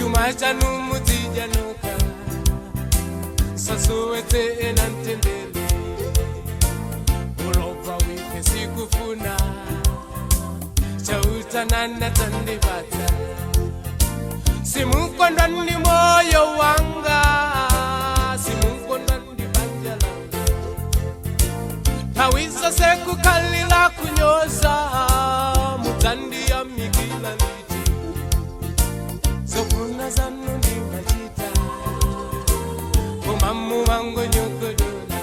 Chuma chanu mudzijanuka sasuwetse ena mtendere ulova wife sikufuna chautanana tandipatsa simukondwa ndi moyo wanga simukondwa ndi banja langa nthawi zonse kukhalira kunyoza mudzandiyamikira liti zofuna zanu ndimachita koma mumangonyogodola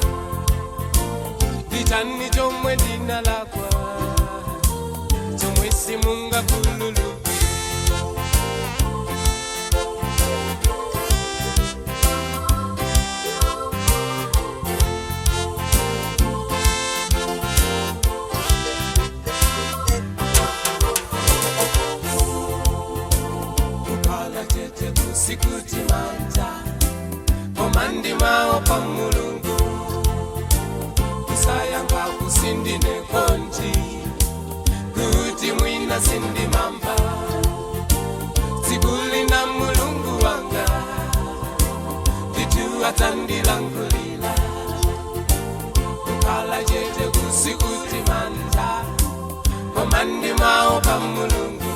ndichani chomwe ndinalakwa chomwe simungakhululuke. Kukhala chete kusikuti manja koma ndimaopa Mulungu kusayanga kusindine konji kuti mwina sindimamba tsiku lina Mulungu wanga ndithu adzandilankhulira. Kukhala chete kusikuti manja koma ndimaopa Mulungu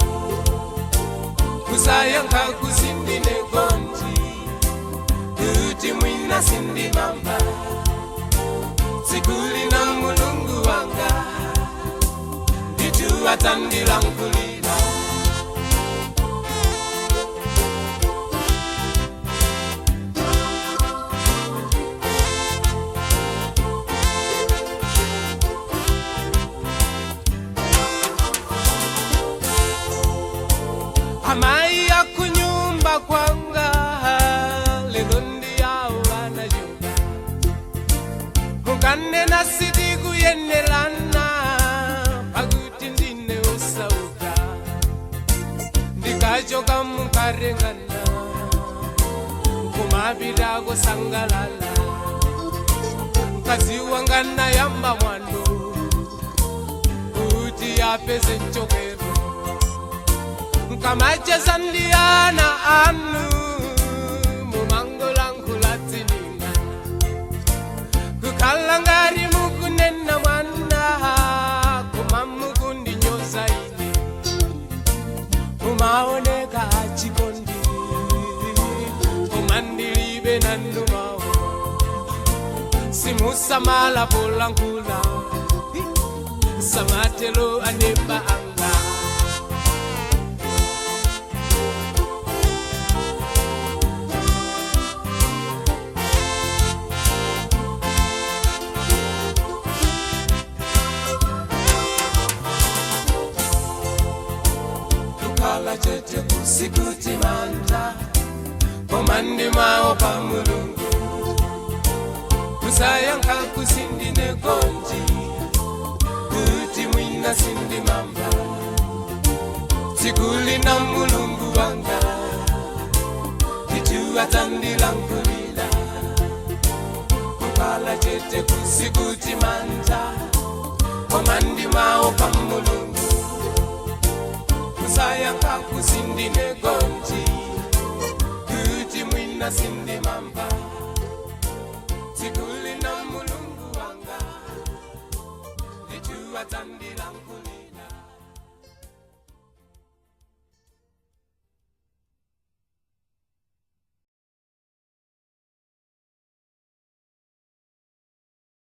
kusayankha kusindine konji kuti mwina sindimamba tsiku lina Mulungu wanga ndithu adzandilankhulira. Amayi akunyumba kwanga lero ndiyawo vanayuda mukanena sitikuyenelana pakuti ndine osauka ndikachoka mukarengana kumapita kusangalala mkazi wanga nayamba mwano kuti apeze mchokero nkamacheza ndi ana anu mumangolankhula tsininga kukhala ngati mukunena mwana koma mukundinyoza ine mumaoneka achikondi koma ndilibe nanu mawu simusamala polankhula samatelo aneba anga. Kukhala chete kusikuti manja koma ndimaopa Mulungu kusayankha kusindine konji kuti mwina sindimamba tsiku lina Mulungu wanga ndithu adzandilankhulira. Kukhala chete kusikuti manja koma ndimaopa Mulungu kusayankha kusindine konji kuti mwina sindimamba tsiku lina Mulungu wanga ndithu adzandilankhulira.